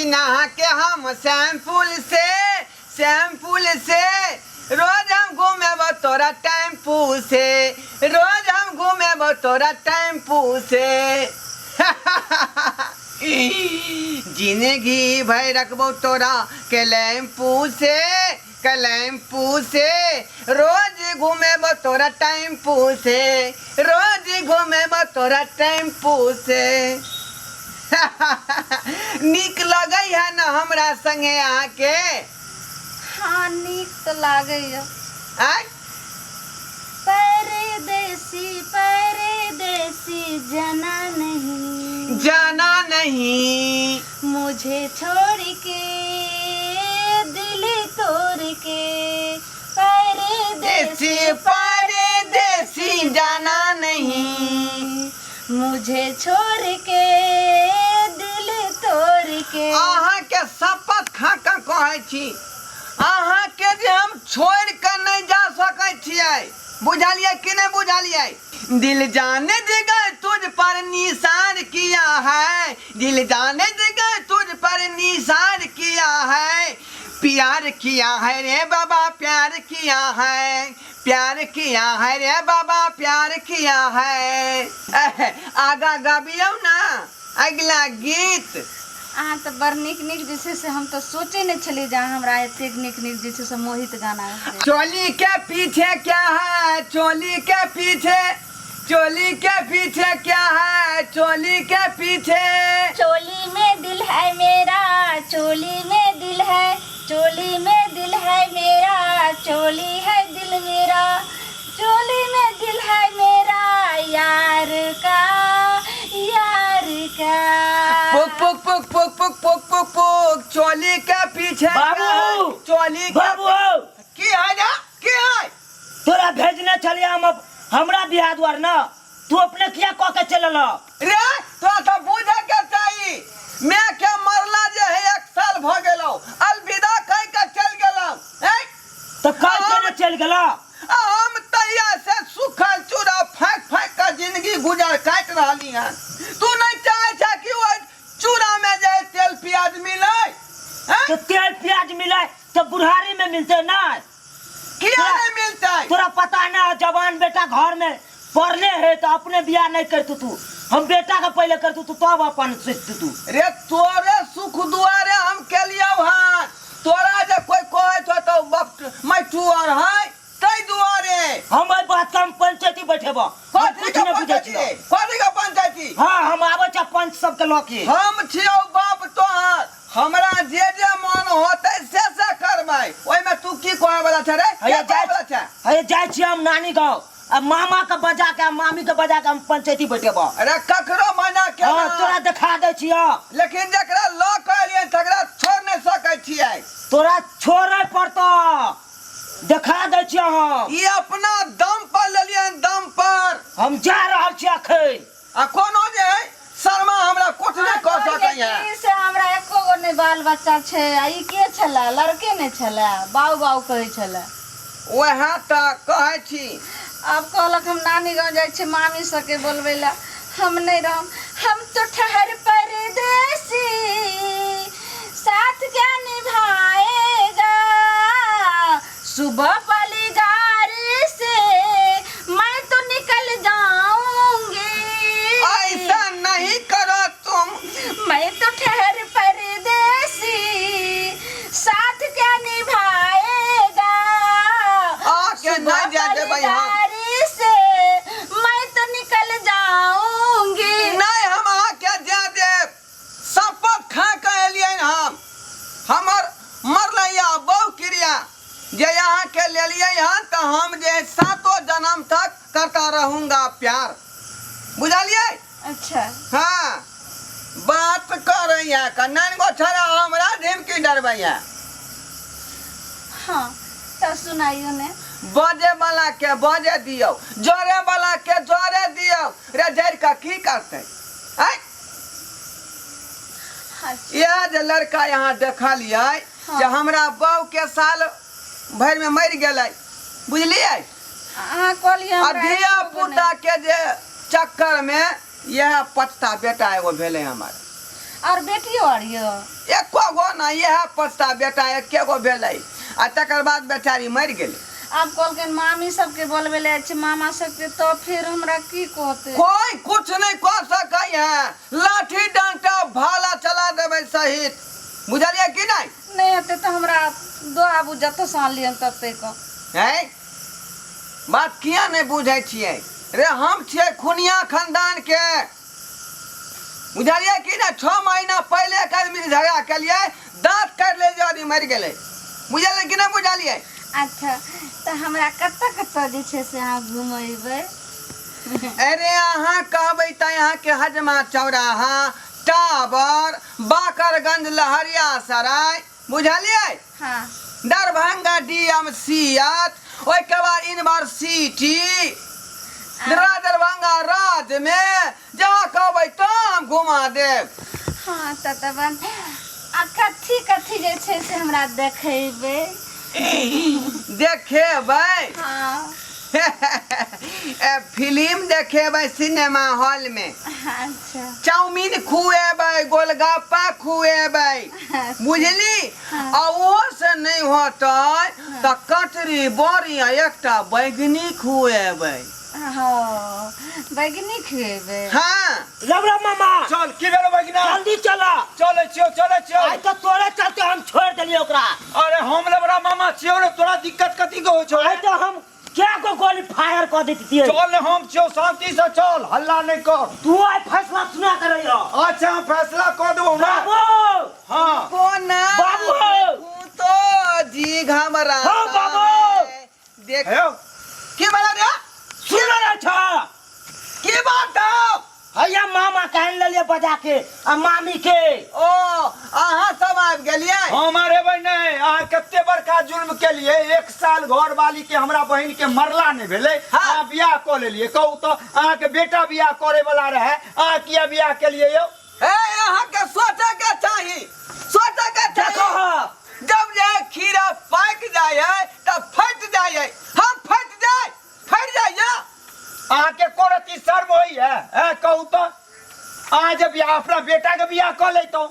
छी नहा के हम शैम्पूल से, शैम्पूल से। रोज हम घूमेबो तोरा टेम्पू से, रोज हम घूमेबो तोरा टेम्पू से। जिंदगी भर रखबो तोरा के लैम्पू से, के लैम्पू से। रोज घूमेबो तोरा टेम्पू से, रोज घूमेबो तोरा टेम्पू से। नीक लगै है न हमरा संगे अहाँके? हाँ, नीक तऽ लागैया। आँय? परदेसी परदेसी जाना नहीं, जाना नहीं, मुझे छोड़ के दिल तोड़ के। परदेसी देसी परदेसी जाना नहीं, मुझे छोड़ के दिल तोड़ के। अहाँके शपथ खा कऽ कहै छी अहाँके जे हम छोड़ि कऽ नहि जा सकै छियै। बुझलियै कि नहि बुझलियै? दिल जाने जिगर तुझ पर निसार किया है, दिल जाने जिगर तुझ पर निसार किया है, प्यार किया है रे बाबा प्यार किया है, प्यार किया है रे बाबा प्यार किया है। आगा गबियौ ना अगिला गीत। अहाँ तऽ बड़ नीक नीक जे छै से, हम तऽ सोचै नहि छलियै जे अहाँ हमरा एतेक नीक नीक जे छै से मोहित गाना। चोली के पीछे क्या है, चोली के पीछे, चोली के पीछे क्या है, चोली के पीछे। चोली में दिल है मेरा, चोली में दिल है, चोली में दिल है मेरा, चोली है दिल मेरा, चोली में दिल है मेरा यार का, यार का। पुक पुक पुक पुक पुक पुक पुक पुक, चोली के पीछे बाबू! क्या है? चोली के बाबू हौ। की है ना, की है? तोरा भेजने छलियै हम हमरा बियाह दुआर न, तू अपने किया कऽ के चलल? रे तोरा तऽ बुझे के चाही, मैं के मरला जे है एक साल भ गेलो, अलविदा कह के चल गेलो। हैं? तऽ कह के ने चलि गेला? आ हम तहिया से सूखल चूड़ा फाँकि फाँकि कऽ जिंदगी गुजर काटि रहली हन। तू नहीं चाहे छा कि ओहि चूड़ा में जे तेल प्याज मिले? हैं? तो तेल प्याज मिले तऽ बुढ़ारी में मिलते ना? किया नहीं मिलते? तोरा पता ना, जवान बेटा घर में पढ़ले है तो अपने बियाह नहीं करतू तू, हम बेटा के पहले करतू तू, तब अपन सोचतू तू। रे तोरे सुख दुआरे हम केलियौ हन। तोरा जे कोई कहै छौ तऽ बाप मैठू आर है ताहि दुआरे। हम एहि बात के हम पंचायती बैठेबो। हम कथी कुछ के नहीं बुझै पंचायती? छियौ। कथी के पंचायती? हाँ, हम आबै छियै पंच सबके लऽ के। हम छियौ बाप तोहर, हमरा जे जे मन होतै से से करबै। ओहिमे तू की कहै वाला छै रे? हैया के कहै जाइ वाला छै? हैया जाइ छियै हम नानी गाँव, आ मामा के बजा के आ मामी के बजा के हम पंचायती बैठेबो। अरे ककरो मना के हाँ, तोरा देखा दै छियौ। लेकिन जकरा लऽ के एलियै तकरा छोड़ नहि सकै छियै। तोरा छोड़े पड़तो, देखा दै छियौ हम। ई अपना दम पर लेलियै, दम पर। हम जा रहल छी अखन। आ कोनो जे है शर्मा हमरा कुछ नहि कऽ सकैया। ई से हमरा एको गो नहि बाल बच्चा छै, आ ई के छलै? लड़के नहि छलै, बाउ बाउ कहै छलै। वएह तऽ कहै छी। आब कहलक हम नानी गाँव जाइ छी मामी सबके बोलबै लए, हम नहि रहब। हम तो ठहर परदेसी, साथ क्या निभाएगा, सुबह वाली गाड़ी से मैं तो निकल जाऊंगी। ऐसा नहीं करो तुम। मैं तो ठहर परदेसी, साथ क्या निभाएगा, आ के सुबह नहीं जा वाली देबै हम। गाड़ी से मैं तो निकल जाऊंगी। नहीं, हम अहाँके जा देब। शपथ खा कऽ एलियनि हम, हमर मरलैया बहु क्रिया जे अहाँके लेलियै हन तऽ हम जे सातो जन्म तक करता रहूंगा प्यार। बुझलियै? अच्छा। हाँ, बात करैया का नान गो छड़ा हमरा धमकी डरबैया। हाँ, तऽ सुनाइयो ने। बजे वाला के बजे दियौ, जरे वाला के जरे दियौ। रे जरि कऽ की करतै? आँय? इएह जे लड़का यहाँ देखलियै जे हमरा बहू के साल भरि में मरि गेलै, बुझलियै? अहाँ कहलियै आ हमरा धिया एको गो पुता के जे चक्कर में इएह पचता बेटा एगो भेलै हमर। आओर बेटियो आर यऽ? एको गो ना, इएह पछता बेटा एके गो भेलै आ तकर बाद बेचारी मरि गेलै। आब कहलखिन मामी सबके बोलबै लए जाइ छै मामा सबके, तब फेर हमरा की कहतै? कोई कुछ नहीं कह सकै है, लाठी डंटा भाला चला देबै सहित, बुझलियै कि नहीं? नहि हेतै तऽ हमरा दऽ आबू जतऽसँ आनलियनि ततै कऽ। हैं बात किया नहि बुझै छियै रे? हम छियै खुनिया खानदान के, बुझलियै कि नहि? 6 महीना पहिले एक आदमी से झगड़ा केलियै, दाँत काटि ले जे आदमी मरि गेलै, बुझलियै कि नहि बुझलियै? अच्छा, तऽ हमरा कतऽ कतऽ जे छै से अहाँ घुमेबै? अरे अहाँ कहबै तऽ अहाँके हजमा चौराहा, टावर, बाकरगंज, लहरिया सराय, बुझलियै? हाँ। Darbhanga D M C H, ओहिके बाद यूनिवर्सिटी, दरभंगा राज में जहाँ कहबै तऽ हम घुमा देब। हाँ, तऽ तब आ कथी कथी जे छै से हमरा देखेबै? देखेबै? हाँ। ए, फिल्म देखेबै सिनेमा हॉल में। अच्छा। चाउमीन खुएबै, गोलगप्पा खुएबै, बुझली? आ ओहो से नहि होतै तऽ कचरी बड़ी आ एकटा बैगनी खुएबै। हाँ, बैगनी खुएबै? हाँ। रब रब मामा। चल, की भेलो बैगना? जल्दी चला। चलै छियौ, चलै छियौ। आइ तऽ तोरे चलते हम छोड़ देलियै ओकरा। अरे हम लबड़ा मामा छियौ ने, तोरा दिक्कत कथी के होइ छौ? आइ तऽ हम क्या गो गोली फायर कऽ दैतियै। चल ने, हम छियौ, शांति से चल, हल्ला नहि कर। तू आइ फैसला सुना कर रही हो। अच्छा, हम फैसला कऽ देबौ ना। बाबू। हाँ। कोना बाबू। देखू तो जी घबरा। हाँ, बाबू। देख। हेयौ। की बोला रे? सुन रहे छ? की बात हौ? हैया मामा कहन लेलिए बजा के आ मामी के। ओ अहाँ सब आबि गेलियै? हम अरेबै नहि। अहाँ कते बड़का जुल्म केलियै, 1 साल घर वाली के हमरा बहिन के मरला नहि भेलै। हाँ। अहाँ बियाह कऽ लेलियै। कहू तऽ, अहाँके बेटा बियाह करे वाला रहै, अहाँ किया बियाह केलियै यौ? ए अहाँके सोचे के चाही, सोचे के चाही। देखो हँ। जब जे खीरा पाकि जाइ है तब फटि जाइ है, हम फटि जाय, फटि जाइए। अहाँके को रति शर्म होइ है? हैं, कहू तऽ, अहाँ जे बियाह अपना बेटा के बियाह कऽ लैतहुँ,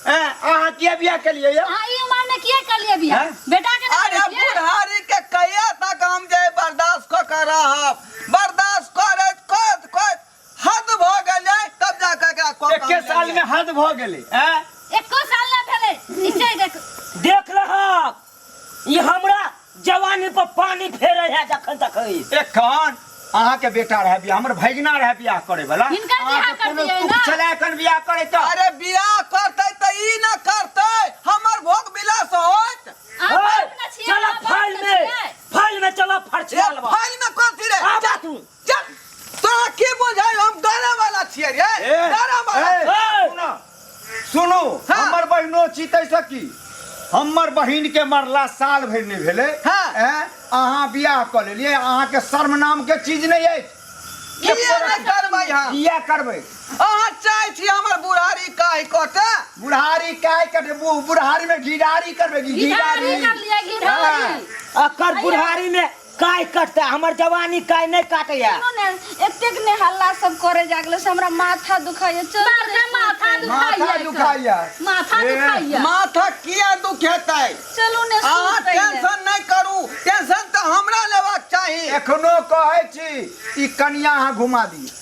हैं, अहाँ किया बियाह केलियै यौ? अहाँ ई उमर में किया करलियै बियाह? हैं? बेटा के नहि अरे करै छियै? बुढ़ारी के कहिया तक हम जे बर्दाश्त कऽ के रहब? बर्दाश्त करैत करैत करैत हद भऽ गेलै, तब जा कऽ एकरा कऽ एके साल में हद भऽ गेलै, हैं? एको साल नहि भेलै। ई छै देख। देख लहक, ई हमरा जवानी पर पानी फेरे है जखन तखन। एखन अहाँके बेटा रहे बियाह, हमर भैगना रहे बियाह करे वाला। हिनकर बियाह अहाँके कोनो करतियै तुक ना? छलै एखन बियाह करे तऽ? अरे बियाह करतै तऽ ई न करतै, हमर भोग विलास होत। अहाँ बाप ने छियै, चल अहाँ बाप फाइल ने में, छियै। फाइल में चल फरछिया ए, लेबा। फाइल में कथी रे? आबा तू। चल, तोरा की बुझाइ हम डरे वाला छियै रे? ए, डरे वाला। ए, ए। सुनऽ, सुनू। हाँ। हमर बहिनो छी तैसँ की, हमर बहिन के मरला साल भरि नहि भेलै। हाँ। ऐं, अहाँ बियाह कऽ लेलियै, अहाँके शर्म नाम के चीज नहि अछि। किया नहि करबै हम? किया करबै? अहाँ चाहै छी हमर बुढ़ारी काहि कटे? बुढ़ारी काहे कटे? बुढ़ारी में घिढारी करबै, घिढारी घिढारी कर लियै, घिढारी। अकर बुढ़ारी में काय कटता, हमर जवानी काय नहीं काटैया। सुनू ने, एतेक ने हल्ला सब करे जागले से हमरा माथा दुखाइया। चल बड़का माथा दुखाइया। माथा दुखाइया। माथा ए। दुखाइया। माथा किया दुखेतै? चलू ने अहाँ सुतै ले। टेंशन नहि करू, टेंशन तऽ हमरा लेबाक चाही। एखनो कहै छी, ई कनिया अहाँ घुमा दियौ।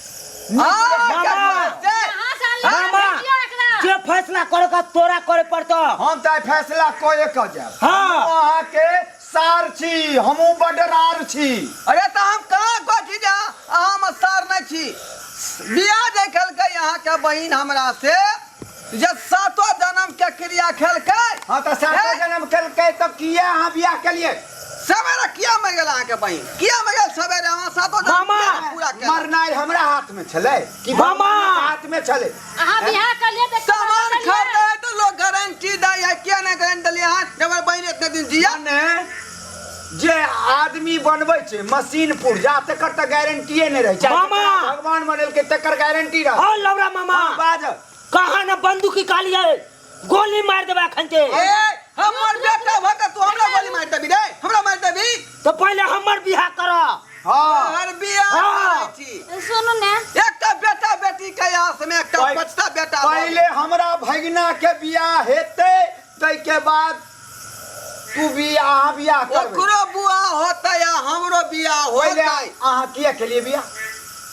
आ, मामा। केकरा से? अहाँ से अल्लाह मामा, भेजियौ एकरा। जे फैसला करे का तोरा करे पड़तो। हम तऽ आइ फैसला कए कऽ जायब। हाँ। अहाँके सार छी, हमहूँ बडरार छी। अरे तऽ हम कहाँ कहै छी जे अहाँ हम सार नहि छी। बियाह जे केलकै अहाँके बहिन हमरा से, जे सातो जन्म के क्रिया खेलकै। हाँ, तऽ सातो हे? जन्म केलकै तऽ किया अहाँ बियाह केलियै? सवेरे किया मरि गेल अहाँके बहिन? किया मरि गेल सवेरे? अहाँ सातो जन्म मामा! किया पूरा केलक? मरनाइ हमरा हाथ में छलै कि मामा! भगवानक हाथ में छलै? अहाँ बियाह कर लिए तऽ सामान कमा कऽ खरीदै लिए। है तऽ लोग गारंटी दै है, किया नहि गारंटी देलियै अहाँ जे हमर बहिन एते दिन जिया? मने जे आदमी बनबै छै मशीन पुर्जा तकर तऽ गारंटीए नहि रहै छै। मामा! जकरा भगवान बनेलकै तकर गारंटी रहै। और लौरा मामा। हाँ, बाज। कहाँ न बंदूक निकालिए, गोली मार देबे अखन ते। ए, हमर बेटा भऽ कऽ तू हमरा गोली मारि देबी रे? हमरा मारि देबी? तो पहले हमर बियाह कर। हाँ। हर बियाह हाँ। करै छी। सुनू ने, एकटा बेटा बेटी के आस घरमे एकटा बचता बेटा भऽ पहिले हमरा भगिना के बियाह हेतै ताहिके बाद तू बियाह अहाँ बियाह करबै ओकरो बुआ होतै आ हमरो बियाह पहिले होतै अहाँ किया केलियै बियाह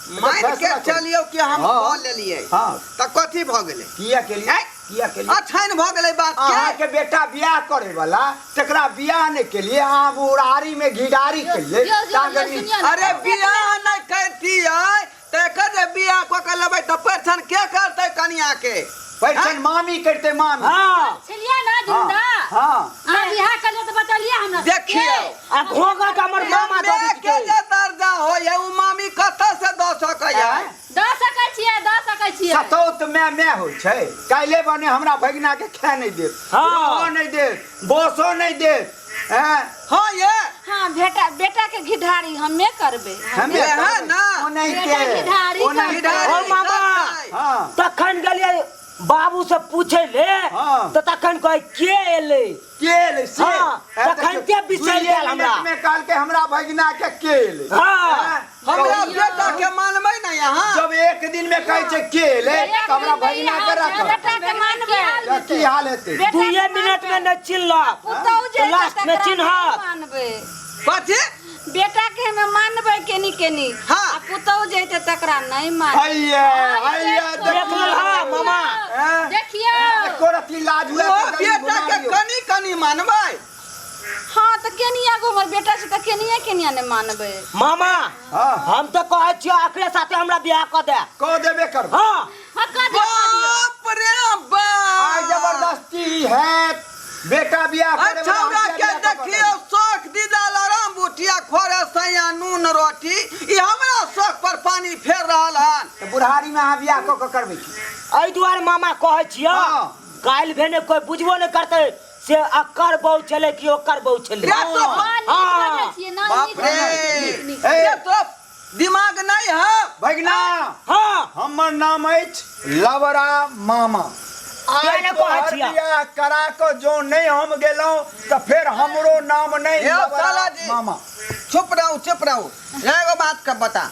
मान के फैसला करू। चलियौ कि हम हाँ। कऽ लेलियै हाँ। तऽ कथी भऽ गेलै किया केलियै ऐ? किया केलियै अछैन भऽ गेलै बात के अहाँके बेटा बियाह करे वाला तकरा बियाह नहि केलियै अहाँ बुढ़ारी में घिढारी केलियै यो, यो, यो, ताकि सुनियौ ने। अरे बियाह नहि करतियै तऽ एकर जे बियाह कऽ के लेबै तऽ परिछन के करतै कनिया के परिछन मामी करतै मामी हाँ छलियै ना जिंदा हाँ अहाँ बियाह करलियै तऽ बतलियै हमरा देखियौ। आ घोघट हमर मामा दऽ माय के देतै जे दर्जा होइए ओ मामी कतऽ से दऽ सकैए दऽ सकै छियै दऽ सकै छियै सतौत माय माय होइ छै काल्हि बने हमरा भगिना के खाए नहि देत हाँ। रहऽ नहि देत बसो नहि देत हैं हाँ ये हाँ बेटा बेटा के घिढारी हमे करबै हमे है करबै। ना। ओनाहिते बेटा घिढारी ओनाहिते। घिढारी और मामा। करतै। हाँ तखन गेलियै बाबू से पूछे ले हाँ। तऽ तखन कहै के एलै के एलै से हाँ, ऐ तखन देखियौ, के बिसरि दुइये गेल हमरा। मिनट में कहलकै हमरा भगिना के के एलै हाँ। हैं? हमरा कहू, बेटा के मानबै ना यहाँ जब एक दिन में कहै छै के एलै तऽ हमरा भगिना के राख बेटा के मानबै तऽ की हाल हेतै बेटा के दुइये मिनट में नहि चिन्हलक पुतहु जे तऽ लास्ट में तकरा चिन्हत नहि मानबै कथी बेटा के हमे मानबै केनी केनी हाँ। आ पुतहु जेतै तकरा नहि मानबै हैया हैया देख लेलह मामा हैं? देखियौ एको रत्ती लाज हुए ओ तऽ गरीब बेटा के घुमा दियौ। कनी कनी मानबै हाँ तऽ केनिया गो हमर बेटा छै तऽ केनिया केनिया नहि मानबै मामा हाँ। हम तऽ कहै छियौ आखरे साथे हमरा बियाह कऽ दे कऽ देबे करबै हाँ हाँ कऽ दियौ कऽ दियौ बाप रे आइ बाप जबरदस्ती हैत बेटा बियाह करे अच्छा वाला हमरा हम के बियाह कऽ देखियौ शौक दीदा लराम बुटिया खोरे सैया नून रोटी ई हमरा शौक पर पानी फेर रहल हन तऽ बुढ़ारी में अहाँ बियाह कऽ कऽ करबै की एहि दुआरे मामा कहै छियौ हाँ। काल्हि भेने कोइ बुझबो नहि करतै से अकर बहु छलै कि ओकर बहु छलै रे तो हाँ, नीक हाँ। बजै छियै ना बाप नीक रे नीक, नीक। ए। रे तो दिमाग नहीं है भगिना हाँ हमर नाम अछि लवरा मामा आइ किया ने कहै तोहर छियै? बियाह करा कऽ जो नहि हम गेलहुँ तऽ फेर हमरो नाम नहि यौ लवरा साला जी। मामा चुप रहू चुप रहू एगो बात के बता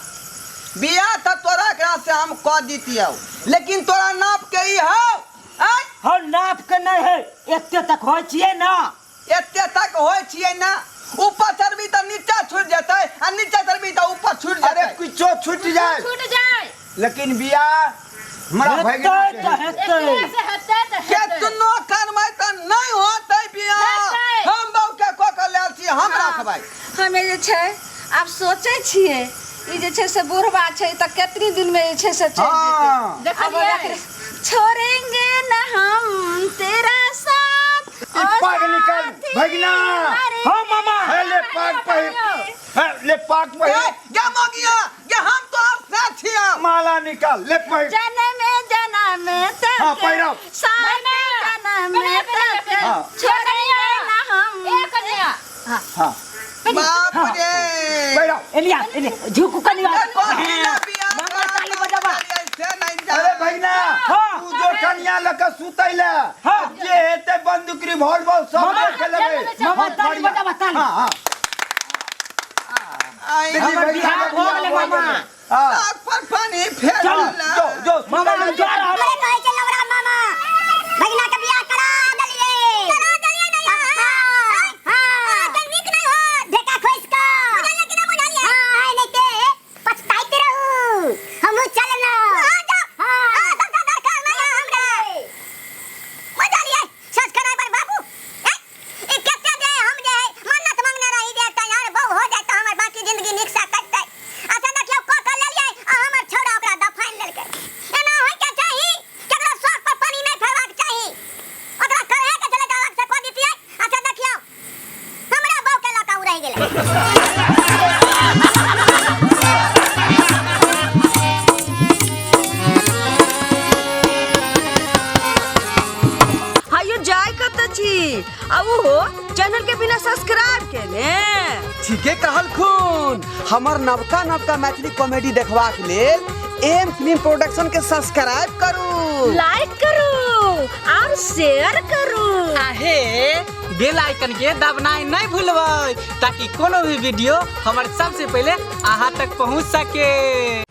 बियाह तऽ तोरा एकरा से हम कऽ दितियौ लेकिन तोरा नाप के ई हौ आँय हम नाप के नहीं है एते तक होइ छियै ना एते तक होइ छियै ना ऊपर चढ़बी तऽ नीचा छूटि जेतै आ नीचा चढ़बी तऽ ऊपर छूटि अरे जेतै किछो छूटि जाए छूट जाए लेकिन बियाह हमरा हेतै भगिना के तऽ हेतै। हेतै एकरा से हेतै तऽ हेतै केतनो करबै तऽ नहि होतै बियाह हेतै। हम बहू के कऽ के लेल छी हम रखबै हमे जे छै आब सोचै छियै ई जे छै से बुढ़वा छै तऽ केतनी दिनमे जे छै से चलि हाँ। जेतै आब देखलियै? छोड़ेंगे न हम तेरा साथ ई पाग निकाल भगिना हाँ मामा हे ले पाग पहिर हे ले पाग पहिर ए, गे मगिया गे हम तोहर से छियौ माला निकाल ले पहिर जन्म जन्म तक हाँ, पहिराओ। साथ जन्म तक हाँ। छोड़ेंगे न हम ए कन्या हाँ बाप रे पहिराओ एलिया एलिया झुकू कनी ए, कथी ला बियाह मामा ताली बजाबा से नहीं जा अरे भगिना हाँ। तू जो कनिया लऽ कऽ सुतै ले हाँ। जे हेतै बंदूक रिवॉल्वर सब मामा, देख लेबै मामा हाँ, ताली बढ़िया। बजाबा ताली हाँ हाँ आई देखी हमर भगिना बियाह के भऽ गेलै बियाह मामा। हाँ नाक पर पानी फेर चल, रहल जो जो मामा सुतै हम ले जा रहल हमरे कहै छै लवरा मामा भगिना के बियाह करा देलियै करा देलियै नै हां हां के नीक नै हो ढेका खोइस क बुझलियै कि नै बुझलियै हां है नै ते पछताइत रहू हमहू चललौ हां जाओ हां सबटा दरकार नै है हमरा बुझलियै सोच कराय पर बाबू ई कते जे हम जे है मन्नत मांगने रही जे एकटा यार बहु हो जाए तऽ हमर बाकी जिंदगी नीक से कटतै अच्छा देखियौ कऽ कऽ लेलियै आ हमर छौड़ा ओकरा दफानि लेलकै एना होइके चाही केकरो शौक पर पानि नहि फेरबाक चाही ओकरा करहे के छलै तऽ अलग से कऽ दितियै अच्छा देखियौ हमरा बहु के लऽ कऽ ओ रहि गेलै हायो जाय कतऽ छी आ ओहो चैनल के बिना सब्सक्राइब केने ठीके कहलखुन हमर नवका नवका मैथिली कॉमेडी देखबाक लेल एम फिल्म प्रोडक्शन के सब्सक्राइब करू लाइक करू और शेयर करू आहे बेल आइकन के दबनाइ नहि भूलबै ताकि कोनो भी वीडियो हमर सबसे पहिले अहाँ तक पहुँच सके।